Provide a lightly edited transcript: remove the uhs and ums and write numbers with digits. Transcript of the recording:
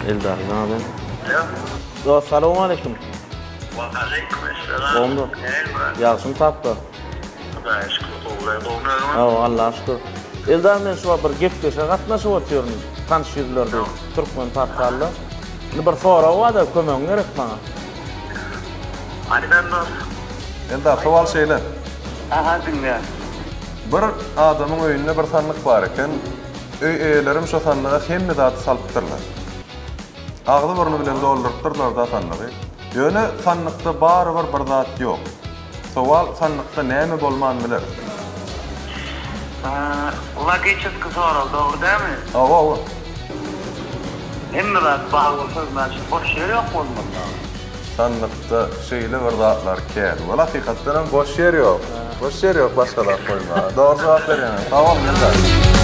Eldar ýaly. Dost salowmaleýkim. Waleýkim essalam. Gowmy? Ýagşymy tapda? Hudaýa şükür gowulaý gowmy özüňiz? Hawa Allaha şükür. Eldar men şu wagt bir gepleşige gatnaşyp otyryn tanyş ýüzler diýip türkmen portalda. Indi bir sorag barda kömegiň gerek maňa. Aýdan dost. Eldar sowal şeýle. Aha diňleýän. Bir adamyň öýünde bir sandyk bar eken. Öý eýelerem şo sandyga hemme zady salypdyrlar. Agzy-burny bilen doldurypdyrlar-da sandygy. Ýöne sandykda barybir bir zat ýok. Sowal, sandykda näme bolman biler? Logiçeski sorag, dogry dälmi? Hawa, hawa. Hemme zat bar bolsa, значит, boş ýer ýok bolmaly dagy. Sandykda şeýle bir zatlar kän. Walla hakykatdanam boş ýer ýok. Boş ýer ýok başga zat goýmaga. Dogry jogap berýäňiz. Sag boluň Eldar.